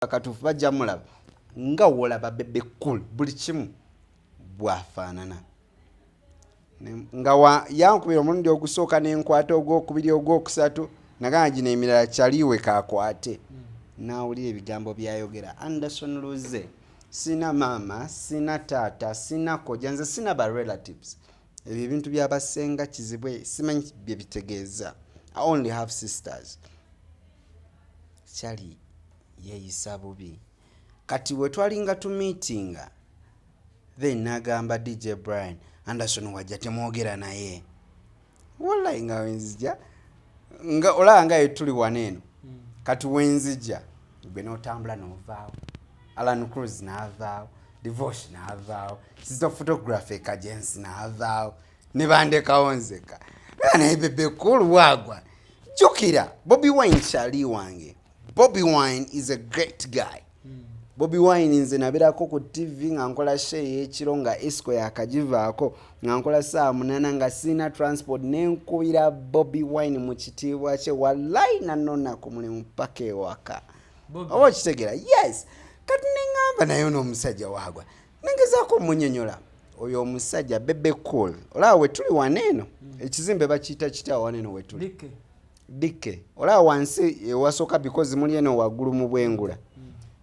Akatuufu bajja mulaba nga wolaba Bebe Cool, buli kimu bwafaanana. Nga yankubira omulundi ogusooka, nenkwata ogwokubiri, ogwokusatu, nagamba gino emirala kyaliwe kakwate. Nawulira ebigambo byayogera Anderson Luze: "Sina maama, sina taata, sina kojja, nze sina ba relatives. Ebyo ebintu byabasenga kizibwe simanyi bye bitegeeza. I only have sisters." Kyali yeeyisa bubi. Kati bwe twalinga tumeetinga, then nagamba DJ Brian, "Anderson wajja temwogera naye." Wallahi nga wenzija, nga olaba nga yetuli wano eno, kati wenzija gwe n'otambula n'ovaawo, Alan Cruz n'avaawo, Divosh n'avaawo, Sizo Photographic Agency n'avaawo, ne bandekawo nzeka. Naye Bebe Cool waagwa. Jjukira Bobi Wine kyali wange. Bobi Wine is a great guy. Bobi Wine nze nabeerako ku TV nga nkola show ey'ekiro, nga Esco yakagivaako, nga nkola saa 8, nga sirina transport, nenkubira Bobi Wine mu kitiibwa kye. Wallayi nanona ku mulimu paka ewaka. Bobby. Oba okitegeera? Yes. Kati neŋŋamba naye ono omusajja waagwa, nengezaako omunyonyola oyo omusajja Bebe Cool. Olaba we tuli wano eno, ekizimbe bakiyita kitya wano eno wetuli? Dikke. Dikke. Olaba wansi ewasooka, because muli eno waggulu mu bwengula.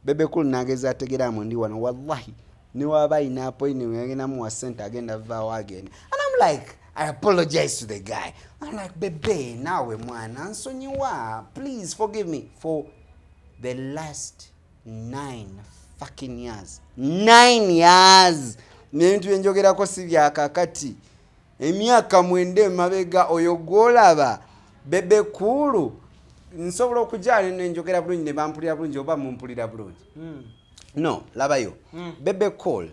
Bebe Cool nageza ategeramu ndi wano. Wallahi newaba ayina appointment agenda muwa sente, agenda vaawo agenda. And I'm like, I apologize to the guy. I'm like, "Bebe, naawe mwana nsonyiwa, please forgive me." For the last 9 fucking years, 9 years, nebintu byenjogerako si byakakati, emyaka 9 emabega, oyo gwolaba Bebe Cool nsobola okujala nenjogera bulungi ne bampulira bulungi oba mumpulira bulungi. No labayo, Bebe Cool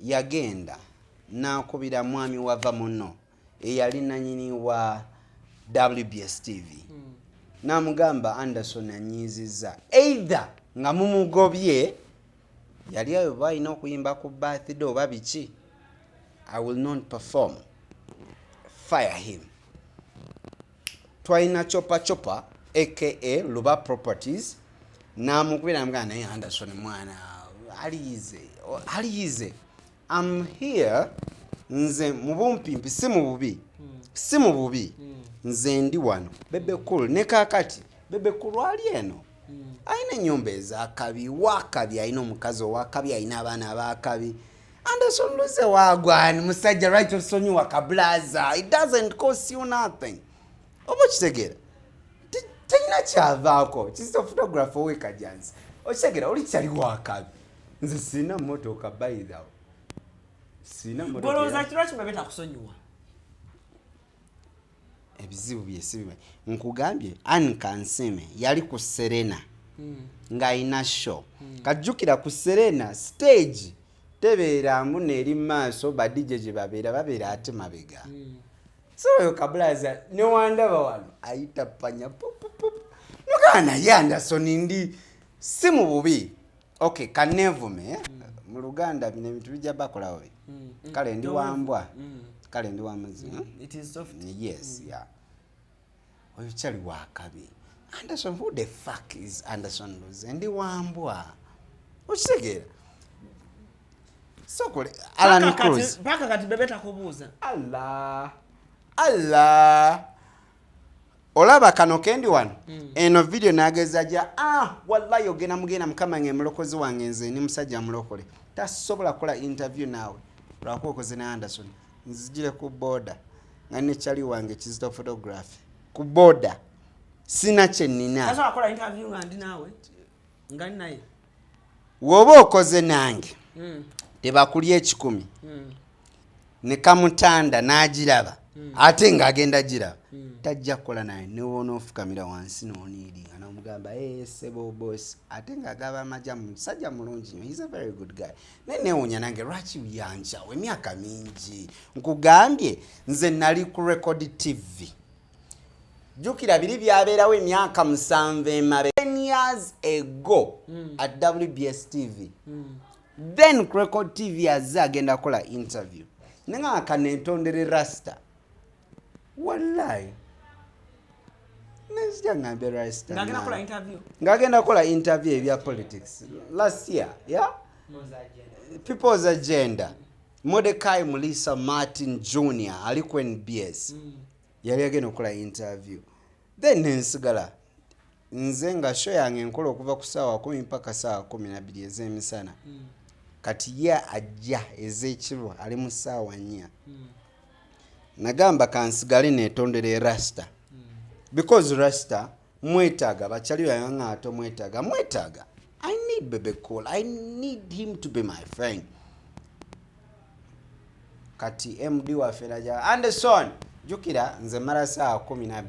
yagenda n'akubira mwami wava muno eyali nanyini wa WBS TV, n'amugamba, "Anderson anyiizizza, either nga mumugobye, yali ayo oba alina okuyimba ku birthday oba biki, I will not perform, fire him." Twalina Chopa Chopa aka Luba Properties, namukubira namugamba, "Naye Anderson mwana aliyize, aliyize. I'm here." Nze mu bumpimpi, si mu bubi, si mu bubi, nze ndi wano Bebe Cool ne kakati Bebe Cool ali eno, alina ennyumba ezakabi, wakabi, alina omukazi owakabi, alina abaana abakabi. Anderson Luze wagwani musajja, lwaki osonyiwa kablaza? It doesn't cost you nothing. Oba okitegeera? Talina kyavaako. Kizito Photographer owekajansi, okitegeera? Oli kyali wakabi. Nze sirina motoka, bayirawo sirina motoka. Golowooza kirwaki Bebe takusonyiwa? Ebizibu bye sibimanyi. Nkugambye Ann Kansime yali ku Serena ng'alina show. Kajjukira ku Serena stage tebeeramu neeri mu maaso, ba DJ gye babeera babeera ate mabega. So oyo kabulaza newandaba wano ayita panya pupupupu, nogaa naye Anderson ndi si mu bubi. Okay, kaneevume, eh? Mu Luganda bino ebintu bijja bakola bubi. Kale ndi wambwa, kale ndi wamuzimu. It is soft. Yes, yeah. Oyo kyali wakabi. Anderson, who the fuck is Anderson Luze? Ndi wambwa, okitegeera? Sokole Alan Cruz. Paka kati Bebe takubuuza? Allah Allah, olaba kano kendi wano, eno video nageza ja, ah, wallahi ogenda mugenda. Mukama nge mulokozi wange, nze ni musajja mulokole, tasobola kukola interview naawe lwakuba okoze ne Anderson. Nzijire ku boda nga nekyali wange Kizito Photography ku boda, sina kyenina. Tasobola kukola interview nga ndi naawe, nga ndi naye? Woba okoze nange, tebakulya 100, ne kamutanda n'agiraba, ate ng'agenda giraba, tajja kukola naye. Newoona ofukamira wansi n'oniiringa n'omugamba, "Hey, sebo boss," ate ng'agaba amajja. Musajja mulungi nnyo, he's a very good guy. Naye neewuunya nange lwaki yankyawo emyaka mingi. Nkugambye nze nali ku Record TV. Jjukira biri byabeerawo emyaka 7 emabe, 10 years ago at WBS TV. Then ku Record TV azze agenda kukola interview, nenga kanentondere rasta. Wallahi Nenzija ngambe Rasta. Ng'agenda kukola interview. Ng'agenda kukola interview ebya politics last year, yeah. People's Agenda. Mordecai Mulisa Martin Jr ali ku NBS. Yali agenda okukola interview, then nensigala nze nga show yange nkola okuva ku 10:00 mpaka 12:00 ez'emisana. Kati ye ajja ez'ekiro, ali mu 4:00. Nagamba kansigale netondere Rasta because Rasta mwetaaga. Bakyali bange ate mwetaaga, mwetaaga. I need Bebe Cool, I need him to be my friend. Kati MD waffe naja, "Anderson." Jjukira nze mara 12:00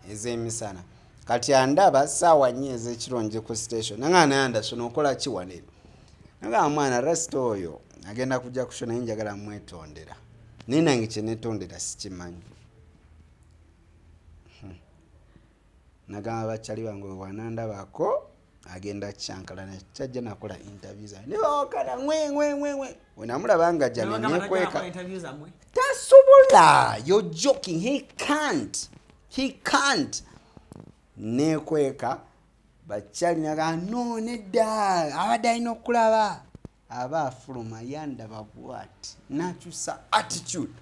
ez'emisana, kati andaba 4:00 ez'ekiro nje ku station. Nanga, "Naye Anderson, okola ki wano eno?" Nagamba, "Mwana, Rasta oyo agenda kujja ku show, naye njagala mwetondera, naye nange kyenetondera sikimanyi." Nagamba bakyali bange, wanandabako agenda kyankalana, kyajja nakola interview zange nibawakana ngwe ngwe ngwe ngwe. Wenamulaba nga jja nenekweka. Interview zammwe. Tasobola, you're joking. He can't, he can't. Nekweka bakyali, naga, "No, nedda, abadde alina okulaba." Aba afuluma, yandaba bwati, nakyusa attitude.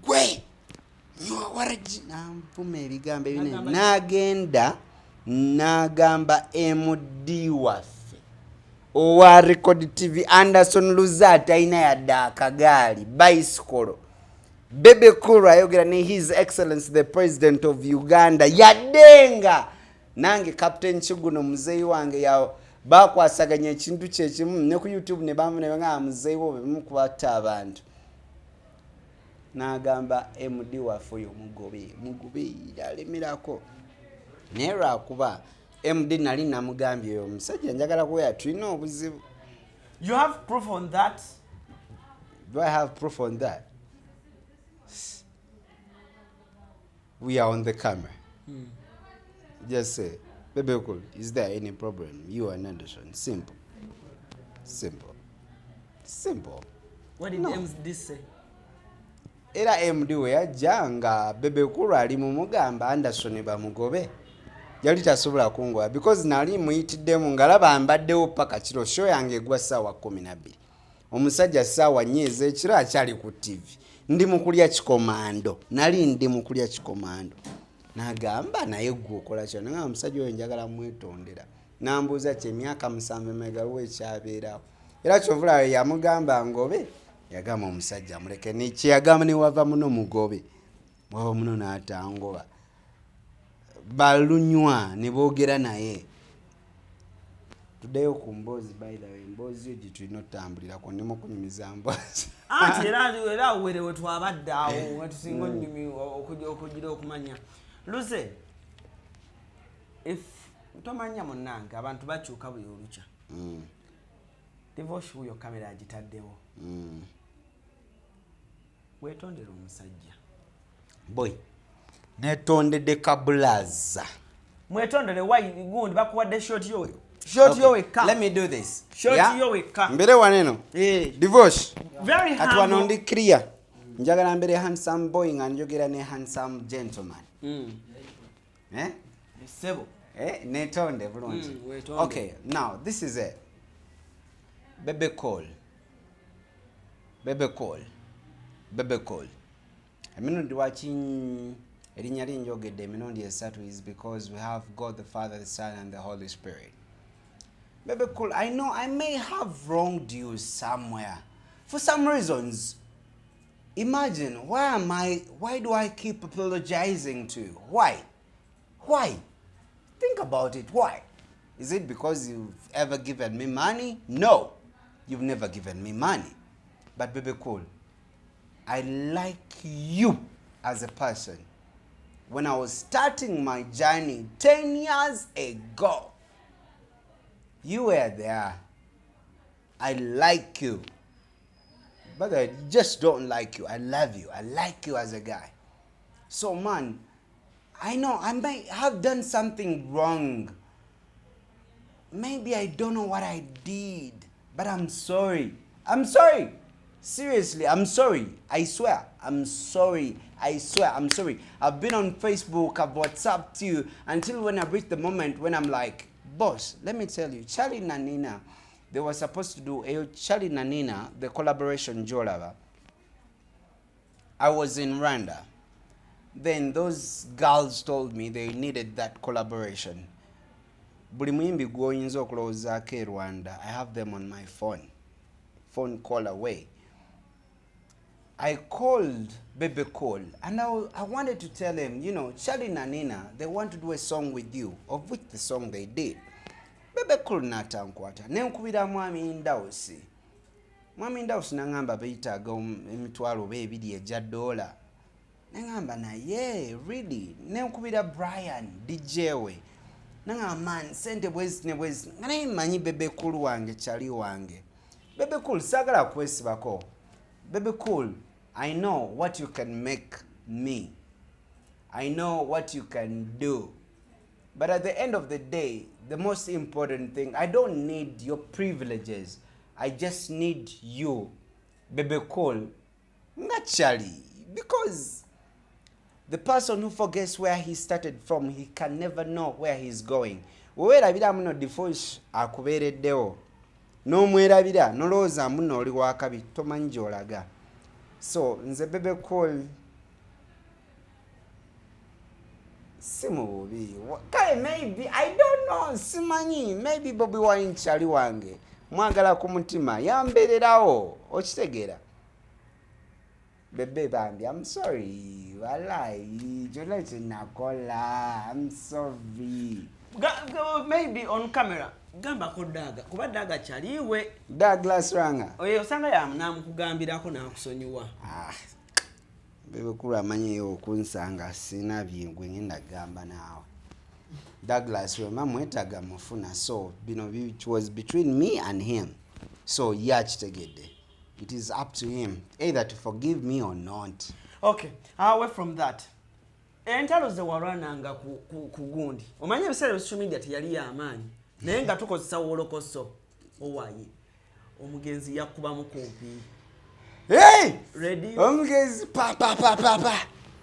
"Gwe nywa waragi," nanvuma ebigambo ebinene. N'agamba ki? N'agenda n'agamba MD waffe owa Record TV, "Anderson Luza talina yadde akagaali, bicycle. Bebe Cool ayogera ne His Excellence the President of Uganda." Yadde nga nange Captain Kiguno muzeeyi wange ya bakwasaganya ekintu kyekimu ne ku YouTube ne bamu ne bagamba muzeeyi wo bemukubatta abantu. N'agamba MD waffe oyo, "Mugobe, mugobe, alemerako." Naye lwakuba MD nali namugambye, oyo omusajja njagala kubeera, tulina obuzibu. You have proof on that? Do I have proof on that? We are on the camera. Just say, "Bebe Cool, is there any problem, you and Anderson?" Simple, simple, simple. What did No. MD say? Era MD we yajja nga Bebe Cool ali mumugamba Anderson bamugobe, yali tasobola kungoba because nali muyitiddemu ngalaba mbaddewo paka kiro. Show yange egwa 12:00, omusajja 4:00 ez'ekiro akyali ku TV. Ndi mu kulya kikomando, nali ndi mu kulya kikomando. Nagamba, "Naye gwe okola kyo?" Nagamba, "Omusajja oyo njagala mwetondera." Nambuuza ki, emyaka 7 emabega waliwo ekyabeerawo? Era kyovulayo yamugamba ngobe, yagamba omusajja muleke, kyeyagamba newava muno mugobe, wava muno n'atangoba. Balunywa ne boogera naye. Tuddeyo ku mboozi. By the way, emboozi yo gye tulina otutambulirako, ndi mukunyumiza mboozi. Anti era were we twabadde awo wetusinga onyumi okugira okumanya luze if tomanya munnange, abantu bakyuka buli olukya. Divosh wuyo kamera agitaddewo. Weetondere omusajja. Boy, netondedde kabulaza. Mwetondere. Wai gundi bakuwadde shot yo, shot yo wekka. Let me do this. Shot Yeah? yo wekka. Mbere waneno. Eh. Divosh, Very kati wano humble. ndi clear, njagala mbere handsome boy nga njogera ne handsome gentleman. Eh? Sebo. Eh, netonde bulungi. Wetonde. Okay, now this is it. Bebe Cool, Bebe Cool, Bebe Cool, emirundi waki erinnya linjogedde emirundi esatu is because we have God the Father, the Son and the Holy Spirit. Bebe Cool, I know I may have wronged you somewhere for some reasons. Imagine, why do I keep apologizing to you? Why? Think about it. Why is it? Because you've ever given me money? No, you've never given me money. But Bebe Cool, I like you as a person. When I was starting my journey 10 years ago, you were there. I like you, but I just don't like you. I love you. I like you as a guy. So, man, I know I might have done something wrong. Maybe I don't know what I did, but I'm sorry. I'm sorry. Seriously, I'm sorry. I swear, I'm sorry. I swear, I'm sorry. I've been on Facebook, I've WhatsApped you until when I reached the moment when I'm like, boss, let me tell you, Charlie Nanina, they were supposed to do a Charlie Nanina, the collaboration Jolava. I was in Rwanda. Then those girls told me they needed that collaboration. Buli muyimbi gw'oyinza okulowoozaako e Rwanda, I have them on my phone. Phone call away. I called Bebe Cool and I wanted to tell him, you know, Charlie Nanina, they want to do a song with you, of which the song they did. Bebe Cool n'atankwata. Ne nkubira Mwami Ndawusi. Mwami Ndawusi n'aŋŋamba beetaaga emitwalo oba ebiri egya ddoola. Ne ŋŋamba naye really ne nkubira Brian DJ we. N'aŋŋamba man ssente bwezi ne bwezi nga naye mmanyi Bebe Cool wange kyali wange. Bebe Cool saagala kwesibako. Bebe Cool, I know what you can make me. I know what you can do. But at the end of the day, the most important thing, I don't need your privileges. I just need you, Bebe Cool, naturally. Because the person who forgets where he started from, he can never know where he's going. Wewerabira muno Difosh akubeereddewo n'omwerabira nolowooza muno oli wakabi tomanyi gy'olaga. So nze Bebe Cool si mu bubi, kale maybe I don't know, simanyi, maybe Bobi Wine kyali wange mwagala ku mutima yambeererawo, okitegeera. Bebe bambi, I'm sorry, walai kyonna kye nakola, I'm sorry. Maybe on camera gambako Daaga, kuba Daaga kyaliwe. Douglas Ranga oyo osanga namukugambirako n'akusonyiwa. Ah, Bebe Cool amanyiyo okunsanga sina byengwe ngenda gamba naawe. Douglas wema mwetaaga mufuna, so bino it was between me and him, so ye akitegedde. It is up to him either to forgive me or not. Okay, away from that, entalo ze walwananga ku gundi, omanyi ebiseera social media teyali y'amaanyi naye nga tukozesa wolokoso owaye omugenzi yakubamu kumpi. Hey! Radio. Omugenzi pa pa pa pa pa.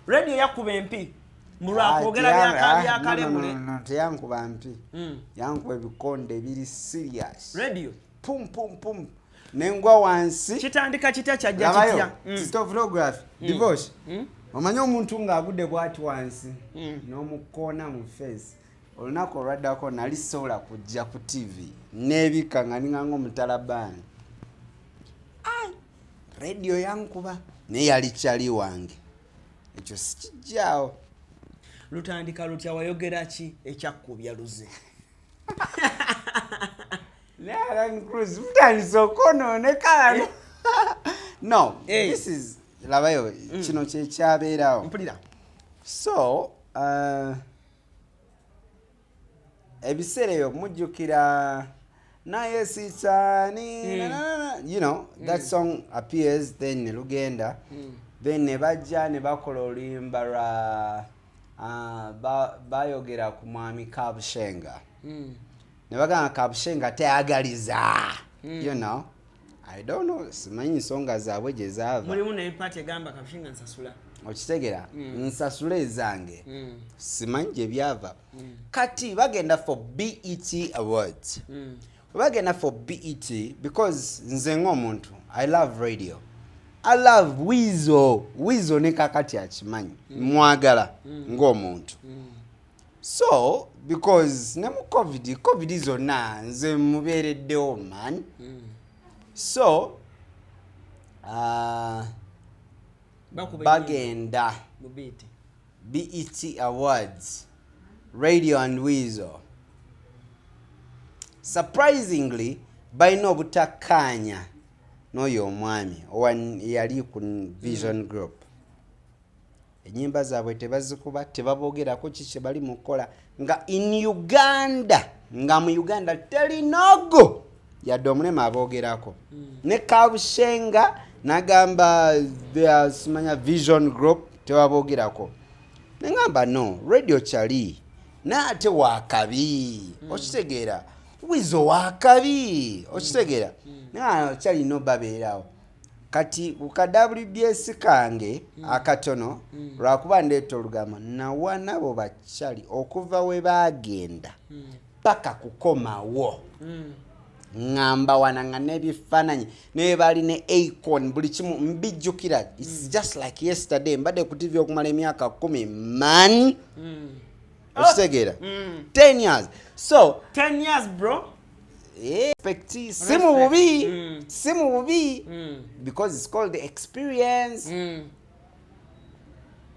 Radio yakuba empi mulwakwogera byakalebule. No, teyankuba mpi. Yankuba ebikonde ebiri serious. Radio. Pum pum pum. Nengwa wansi. Kitandika kitya kyajja kitya. Stop photography. Divorce. Omanyi omuntu ng'agudde bw'ati wansi n'omukoona mu face. Olunaku olwaddako nali sobola kujja ku TV n'ebika nga ninga ng'omutalabaani. Radio yankuba naye yali kyali wange. Ekyo sikijjaawo. Lutandika lutya, wayogera ki ekyakkubya Luze? Alan Cruz mutandise okwonooneka. No, this is labayo kino kye kyabeerawo. Mpulira. So ebiseera ebyo mujjukira naye sitaani, you know, that song appears then ne lugenda. Then ne bajja ne bakola oluyimba lwa bayogera ku mwami Kabushenga. Ne bagamba Kabushenga teyagaliza. You know, I don't know, simanyi nsonga zaabwe gye zaava. Mulimu n'empaati egamba Kabushenga nsasula. Okitegera, nsasula ezange. Simanyi gye byava. Kati bagenda for BET Awards. Bagenda for BET because nze ng'omuntu I love radio. I love Weasel. Weasel ne kakati akimanyi. Mwagala ng'omuntu. So because ne mu COVID zonna nze mubeereddewo man. So bagenda BET Awards, Radio and Weasel. Surprisingly, balina obutakkaanya n'oyo omwami owa yali ku Vision Group. Ennyimba zaabwe tebazikuba, tebaboogerako ki kye bali mu kukola nga in Uganda, nga mu Uganda terinogo yadde omulema aboogerako. Ne Kabushenga n'agamba simanya Vision Group tebaboogerako. Ne ngamba no, radio kyali naye ate waakabi, okitegeera. Weasel waakabi, okitegeera. Naye kyali no babeerawo. Kati ku ka WBS kange akatono, lwakuba ndeeta olugambo, nawana bo bakyali okuva we baagenda paka kukomawo. Ŋŋamba wana nga n'ebifaananyi naye baali ne Akon, buli kimu mbijjukira. It's just like yesterday. Mbadde ku TV okumala emyaka 10, man. Okitegeera? 10 years. So 10 years, bro. Respect, si mu bubi, si mu bubi, because it's called the experience.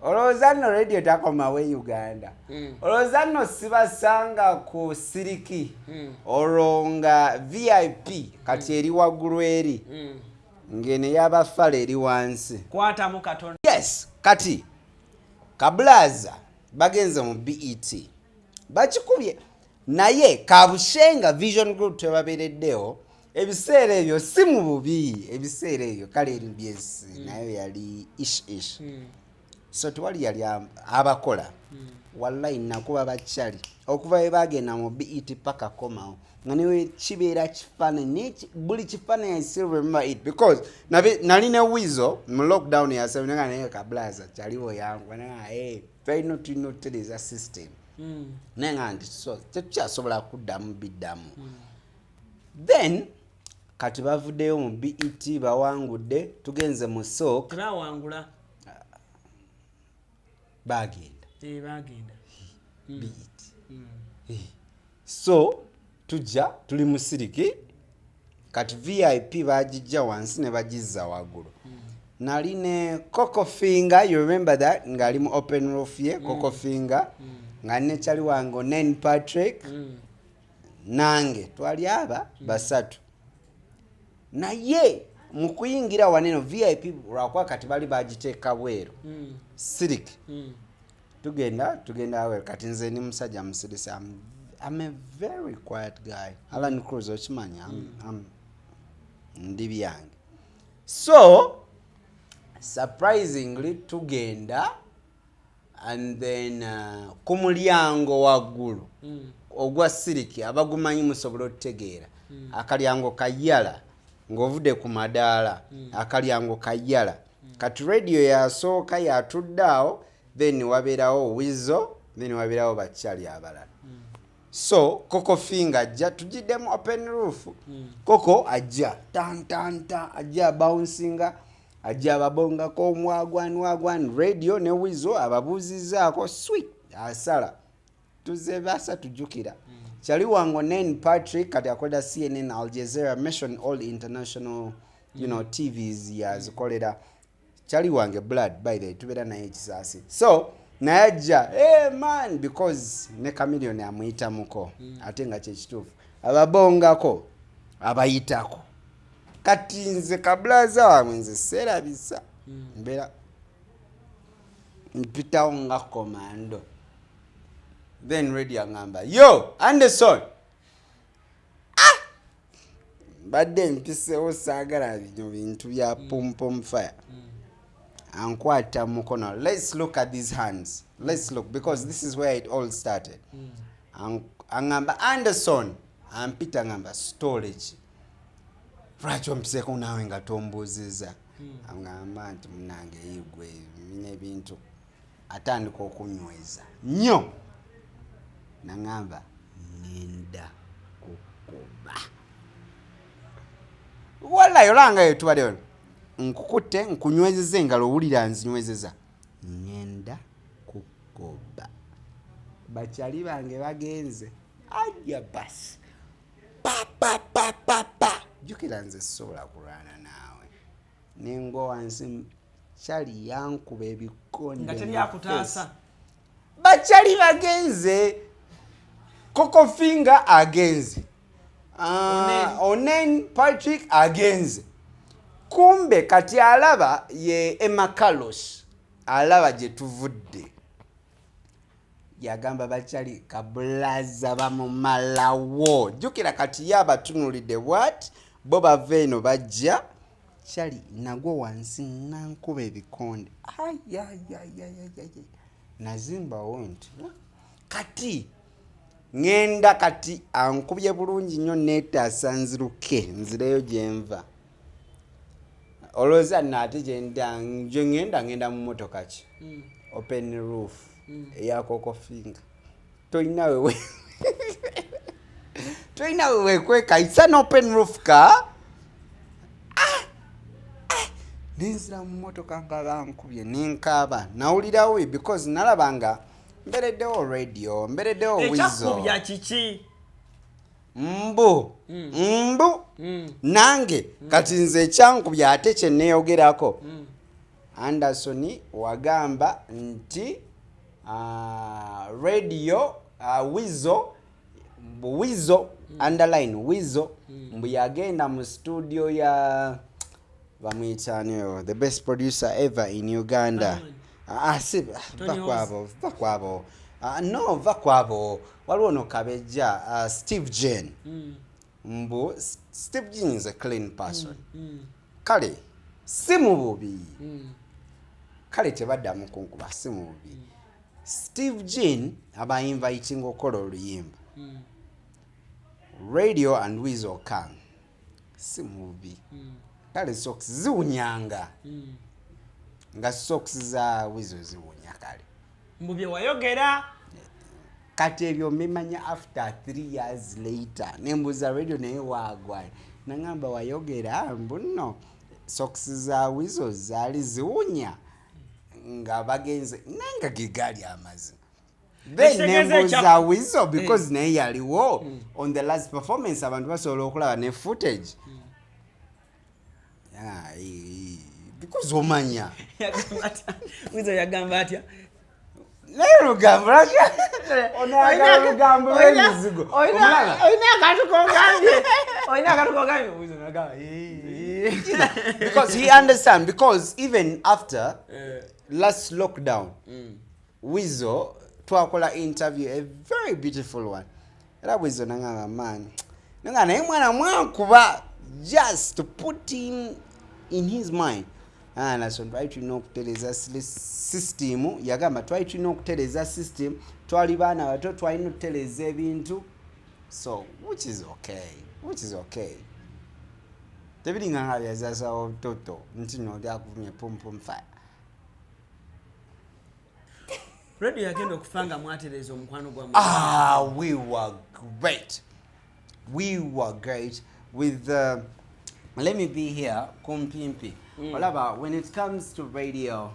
Olowooza nno Radio takomawo e Uganda? Olowooza nno sibasanga ku siriki? Olwo nga VIP kati eri waggulu eri, ng'eno ey'abafala eri wansi. Kwatamu katono. Yes, kati kabulaza bagenze mu BET, bakikubye, naye Kabushenga Vision Group tebabeereddewo ebiseera ebyo. Si mu bubi, ebiseera ebyo kale NBS nayo yali ish ish. So tewali yali abakola. Wallahi nakuba bakyali okuva we bagenda mu BET paka komawo, nga newe kibeera kifaananyi buli kifaananyi. I still remember it because nali ne Wizo mu lockdown yasebenga, naye kablaza kyaliwo yangu, hey, twalina tulina otutereeza system. Naye nga nti so tetukyasobola kuddamu biddamu. Then kati bavuddeyo mu BET, bawangudde, tugenze mu Silk. Tebawangula. Bagenda. Eh, bagenda. BET. So tujja tuli mu siriki. Kati VIP bagijja wansi ne bagizza waggulu. Nali ne Coco Finger, you remember that, ng'ali mu open roof ye. Coco Finger nga ne kyali wange Onen Patrick. Nange twali aba basatu, naye mu kuyingira waneno VIP, lwakuba kati bali bagiteeka bweru siriki. Tugenda awe. Kati nze ndi musajja musirise. I'm a very quiet guy, Alan Cruz, okimanya. Ndi byange. So surprisingly tugenda and then ku mulyango waggulu ogwa siriki, abagumanyi musobola okutegeera, akalyango kayala ng'ovudde ku madaala, akalyango kayala. Kati Radio yasooka yatudde awo, then wabeerawo Wizo, then wabeerawo bakyali abalala. So Coco Finger ajja, tugiddemu open roof. Coco ajja tantanta, ajja bouncinga, ajja ababongako omwagwan wagwan. Radio ne Wizo ababuuzizaako sweet, asala tuze basa tujjukira kyali wango nen Patrick, kati akolera CNN, Al Jazeera, Mission, all international TVs yazikolera. Kyali wange blood, by the way, tubeera naye ekisaasi. So naye ajja, hey man, because ne Chameleon amuyitamuko, ate nga kyekituufu, ababongako abayitako. Kati nze kabulaza wange nze seerabisa, mbeera mpitawo nga commando. Then Radio agamba, "Yo Anderson." Ah! Mbadde mpisewo, saagala bino bintu bya pumpom fire. Ankwata mukono. Let's look at these hands, let's look, because this is where it all started. Aŋŋamba Anderson, ampita, ŋŋamba storage, lwaki ompiseeko naawe nga tombuuziza? Aŋŋamba nti munange igwe bina ebintu. Atandika okunyweza nnyo, naŋŋamba ŋŋenda kukuba. Wallayi olanga yetubadde wano, nkukutte, nkunywezeza engalo, owulira nzinywezeza, ŋŋenda kukuba. Bakyali bange bagenze, ajja basi papapapapa. Jjukira nze sisobola kulwana naawe, nengwa wansi, kyali yankuba ebikonde Nga teri mu akutaasa. face. Bakyali bagenze, Coco Finger agenze. Ah, Onen Patrick agenze. Kumbe kati alaba ye Emma Carlos, alaba gye tuvudde, yagamba bakyali kabulaza bamumalawo. Jjukira kati ye abatunulidde bwat bo bava eno bajja, kyali nagwo wansi nankuba ebikonde. Ayayayayayay, nazimbawo nti kati ŋŋenda, kati ankubye bulungi nnyo, neetaasa nziruke nzireyo gyenva. Olowooza nno ate gye ngenda, ngenda mu motoka ki? Open roof eya kokofinga, tolina wewe, tolina wewekweka. It's an open roof car. Nenzira mu motoka nga bankubye, nenkaaba, nawulirawo because nalaba nga mbereddewo Radio, mbereddewo Weasel. Ekyakubya kiki? Mbu mbu nange kati nze ekyankubya ate kyeneeyogerako, Anderson wagamba nti Radio, Weasel, mbu Weasel, underline Weasel, mbu yagenda mu studio ya bamuyitaani, the best producer ever in Uganda. Alan. Ah, si Tony. Va kwabo, va kwabo. Ah, no, va kwabo, waliwo no kabejja, Steve Jean. Mbu Steve Jean is a clean person. Kale si mu bubi, kale tebaddamu kunkuba, si mu bubi. Steve Jean aba inviting okukola oluyimba, Radio and Weasel come, si mu bubi. Kale socks ziwunyanga, nga socks za Weasel ziwunya, kale. Mbu bye wayogera. Kati ebyo mbimanya after 3 years later. Nembuuza Radio, naye waagwa nagamba wayogera mbu nno socks za Weasel zaali ziwunya nga bagenze, naye nga ge gaali amazima. Then Ekitegeeza nembuuza Weasel because naye yaliwo on the last performance, abantu basobola okulaba ne footage. Yeah, because omanya. Yagamba atya? Weasel yagamba atya? Naye olugambo lwaki onoyagala olugambo lw'emizigo? Omulaba? Olina akantu kogambye, olina akantu kogambye, Weasel nagamba, "Eh." Because he understand, because even after last lockdown, Weasel twakola interview, a very beautiful one. Era Weasel nangamba, man, nanga naye mwana mwankuba, just to put him in his mind. Ah, naso twali tulina okutereza system. Yagamba twali tulina okutereza system, twali baana bato, twalina okutereza ebintu. So which is okay, which is okay. Tebiringa nga byazasawo toto nti no lyakuvumye pum pum fire. Radio yagenda okufa nga mwatereza omukwano gwammwe? Ah, we were great, we were great with let me be here kumpimpi. Olaba, when it comes to Radio,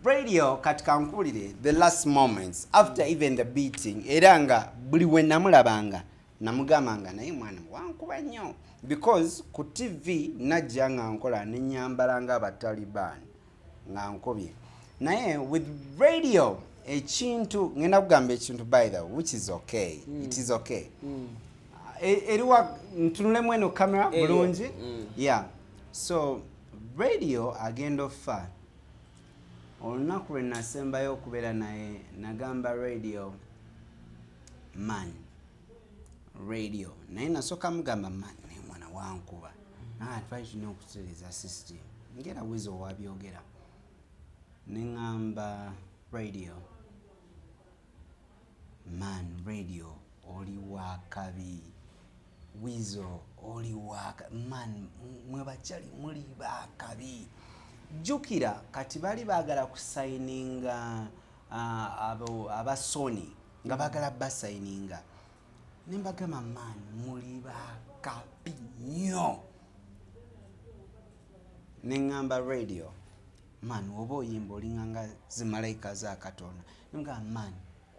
Radio kati kankuwulire, the last moments after even the beating, era nga buli we namulabanga namugambanga, naye mwana wankuba nnyo, because ku TV najja nga nkola nenyambala nga abataliban nga nkubye. Naye with Radio ekintu ngenda kugamba ekintu, by the way, which is okay. It is okay. Eriwa ntunulemu eno camera Eriwo. bulungi. Yeah, so Radio agenda ofa, olunaku lwe nasembayo okubeera naye, nagamba Radio, man, Radio, naye nasooka mugamba, man, naye mwana wankuba. Ah, twali tulina okutereeza system ngera Weasel wabyogera. Neŋŋamba Radio, man, Radio oli wakabi, Weasel oli waka, man, mwe bakyali muli bakabi. Jjukira kati baali baagala kusayininga abo aba Sony, nga baagala basayininga, ne mbagamba, man, muli bakabi nnyo. Neŋŋamba Radio, man, oba oyimba olinganga zimalayika za Katonda. Nemugamba, man,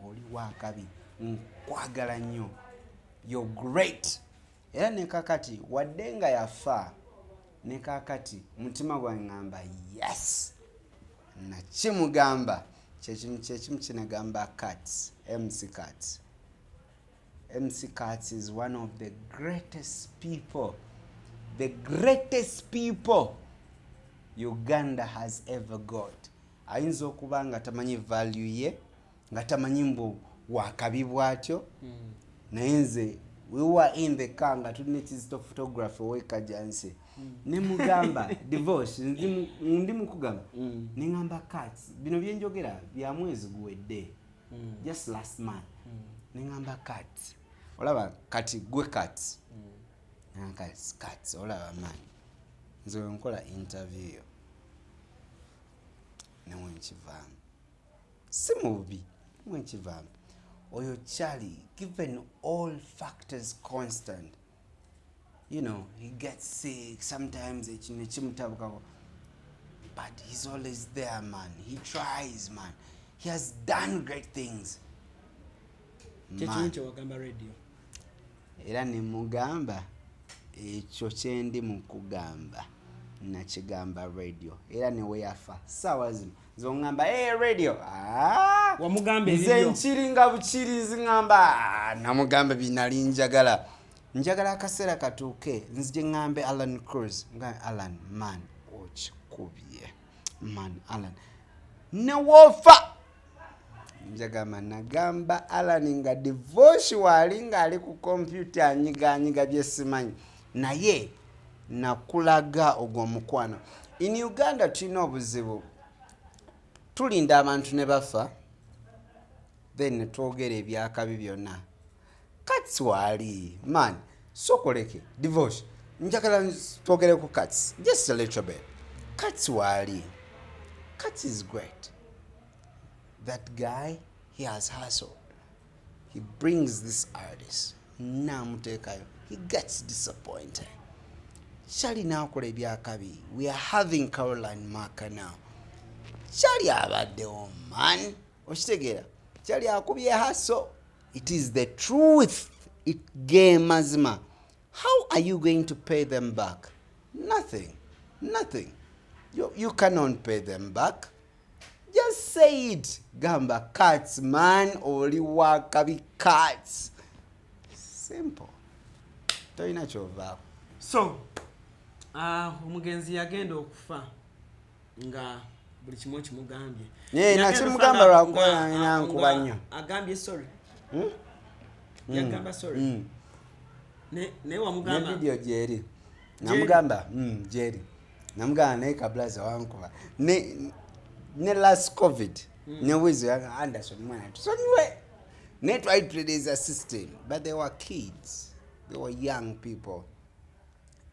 oli wakabi, nkwagala nnyo, you're great. Era ne kakati wadde nga yafa, ne kakati mutima gwange ŋŋamba yes, nakimugamba kyekimu, kyekimu kinagamba Cats, MC Cats. MC Cats is one of the greatest people, the greatest people Uganda has ever got. Ayinza okuba nga tamanyi value ye, nga tamanyi mbu wakabi bwatyo, naye nze we were in the car nga tulina ekizito photography owekajansi, nemugamba divorce, ndi mukugamba, neŋamba Cats, bino byenjogera bya mwezi guwedde, just last month. Neŋamba Cats, olaba kati gwe Cats. Cats, Cats, olaba man. Nze wenkola interview yo newenkivaamu, si mubi, newenkivaamu. Oyo Charlie, given all factors constant, he gets sick sometimes, ekintu ekimutabukako, but he's always there, man. He tries, man. He has done great things. Kyekimu Man. Kyewagamba Radio. Era nemugamba ekyo kyendi mu kugamba, nakigamba Radio, era neweyafa saawa zino zoŋŋamba, "Hey, Radio." Ah! Wamugamba Nze ebibyo. Nkiringa bukirizi, ŋŋamba, "Ah, namugamba binali njagala, njagala akaseera katuuke nzije ŋŋambe Alan Cruz nga Alan, man, okikubye, man. Alan, newoofa njagamba, nagamba Alan nga Divoshi waali ng'ali ku kompyuta anyiganyiga byesimanyi, naye nakulaga ogwo omukwano. In Uganda tulina obuzibu, tulinda abantu ne bafa, then ne twogera ebyakabi byonna. Kats waali, man, sokoleke Divosh, njagala twogere ku Kats just a little bit. Kats waali, Kats is great. That guy, he has hustled. He brings this artist namuteekayo, he gets disappointed. Kyali nakola ebyakabi. We are having Caroline Marker now. Kyali abaddewo, man, okitegeera? Kyali akubye hustle. It is the truth, it ge mazima. How are you going to pay them back? Nothing, nothing. You cannot pay them back. Just say it. Gamba Cats, man, oli wakabi. Cats, simple, tolina kyovaako. So omugenzi yagenda okufa nga buli kimu okimugambye. Yeah, Yagenda nakimugamba okufa lwakuba nankuba nga nnyo. Agambye sorry. Yagamba sorry. Naye Ne wamugamba video gyeri, namugamba, gyeri, namugamba naye kablaza wankuba ne last COVID ne Wizo yaga Anderson, mwana, tusonyiwe, naye twali tutereeza system, but they were kids, they were young people.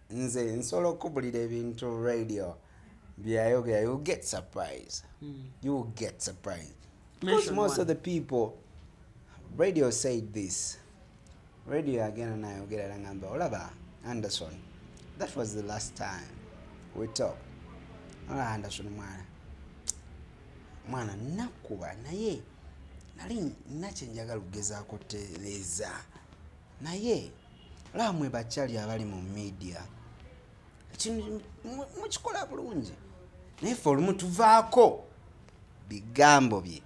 Nze nsobola okubulira ebintu Radio byayogera, you will get surprise. You will get surprised because Mention most one. Of the people, Radio said this. Radio agenda nayogera, nagamba, "Olaba Anderson," that was the last time we talked. "Olaba Anderson, mwana, mwana, nakuba, naye nali nakye njagala okugezaako tereeza, naye olaba mwe bakyali abali mu media, ekintu mukikola bulungi, naye ffe olumu tuvaako bigambo bye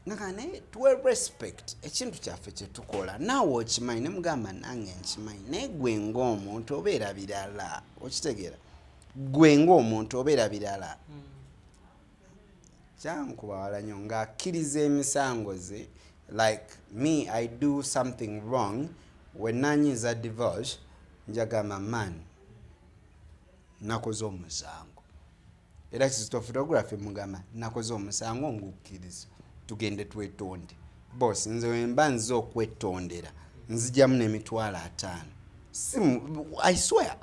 nga, naye tuwe respect ekintu kyaffe kyetukola, naawe okimanyi." Nemugamba, "Nange nkimanyi, naye gwe ng'omuntu obeera birala, okitegeera? Gwe ng'omuntu obeera birala." Kyankuba wala nnyo ng'akkiriza emisango ze. Like me, I do something wrong, wenanyiza Divorce, njagamba, "Man, nakoze omusango." Era Kizito Photography mugamba, "Nakoze omusango, ngukkiriza, tugende twetonde." Bos, nze wemba nze okwetondera nzijamu n'50,000. I swear,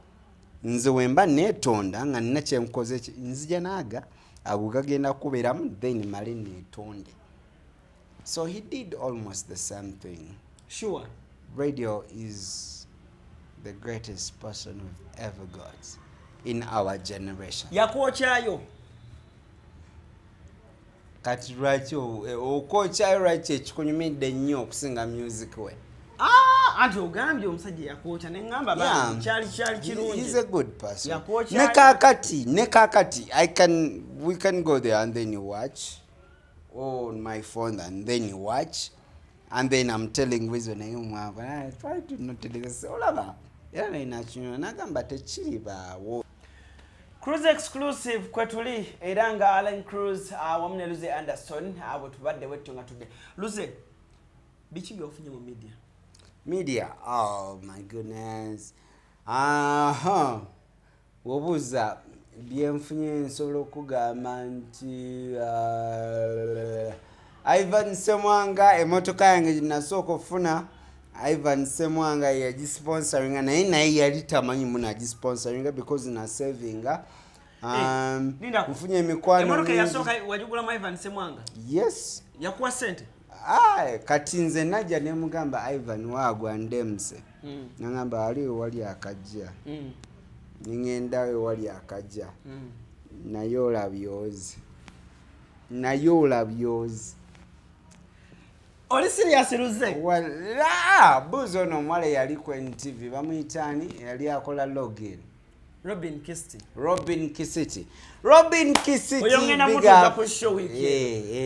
nze wemba neetonda nga nina kyenkoze nzija naaga ago gagenda kubeeramu, then male neetonde. So he did almost the same thing. Radio is the greatest person we've ever got in our generation. Yakwokyayo. Kati lwaki okwokyayo? Lwaki ekikunyumidde nnyo okusinga music we? Ah, anti ogambye omusajja yakwokya, neŋŋamba bambi, kyali kirungi. He's a good person. Yakwokyayo. Ne kakati I can, we can go there and then you watch on my phone and then you watch and then I'm telling Wizo, naye mwavu, "Ah, try to not tell this." Olaba era naye nakinywa nagamba tekiribaawo. Cruise Exclusive kwe tuli, era nga Alan Cruz wamu ne Luze Anderson, bwe tubadde bwetyo nga tudde. Luze, biki byofunye mu media? Media, oh my goodness, aha, wobuuza byenfunye, nsobola okugamba nti Ivan Semwanga, emotoka yange gyenasooka okufuna. Ivan Semwanga yagisponsoringa, naye yali tamanyi muno agisponsoringa because nasavinga. Linda. Nfunye emikwano Emmotoka mingi. eyasooka wagigulamu Ivan Semwanga? Yes. Yakuwa sente? Aye, kati nze najja nemugamba, "Ivan, waagwa ndemse." Nagamba, "Ali wali akajja." Niŋŋendawo wali akajja, naye olabyozi, naye olabyozi. Oli serious, Luze? Wala buuza ono omuwala eyali ku NTV, bamuyitaani, yali akola login. Robin Kisti. Robin Kisiti, Robin Kisiti. Oyo ngenda big mutuuza up. ku show week.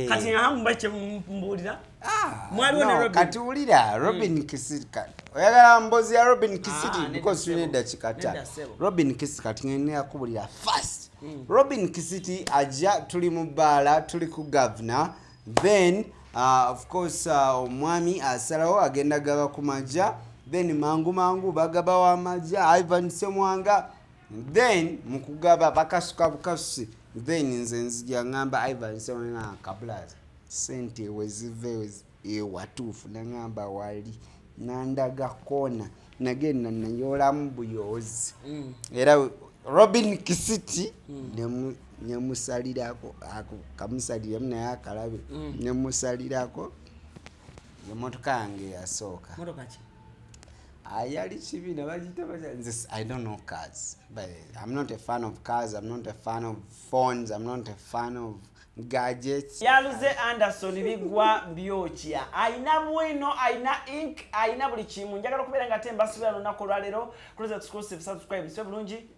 Kati nga kyembuulira. Ah, Mwaliwo ne no, Robin. Kati wulira, Robin Kisiti, oyagala mbozi ya Robin Kisiti? Ah, nedda Because tulina ssebo. eddakiika Nedda 5. ssebo. Robin Kisiti, kati ngenda kubulira fast. Robin Kisiti ajja, tuli mu bbaala, tuli ku Governor. Then of course omwami asalawo agenda gaba ku majja. Then mangu mangu bagaba wamajja Ivan Semwanga. Then mukugaba bakasuka bukasusi. Then nze nzija ngamba Ivan Semwanga, "Kabulaza, sente wezive ewatuufu?" Nagamba, "Wali." Nandaga koona, nagenda nayolamu buyozi. Era Robin Kisiti nemusalirako, ako kamusaliremu naye akalabe. Nemusalirako emotoka yange yasooka. Motoka ki? Ayali kibiina bagita batya? Nze I don't know cars, but I'm not a fan of cars, I'm not a fan of phones, I'm not a fan of gadgets. Yaluze Anderson Bigwa Byokya, ayina bwino, ayina ink, ayina buli kimu. Njagala okubeera nga te mbasubira lunaku olwaleero. Cruise Exclusive, subscribe, sibe bulungi.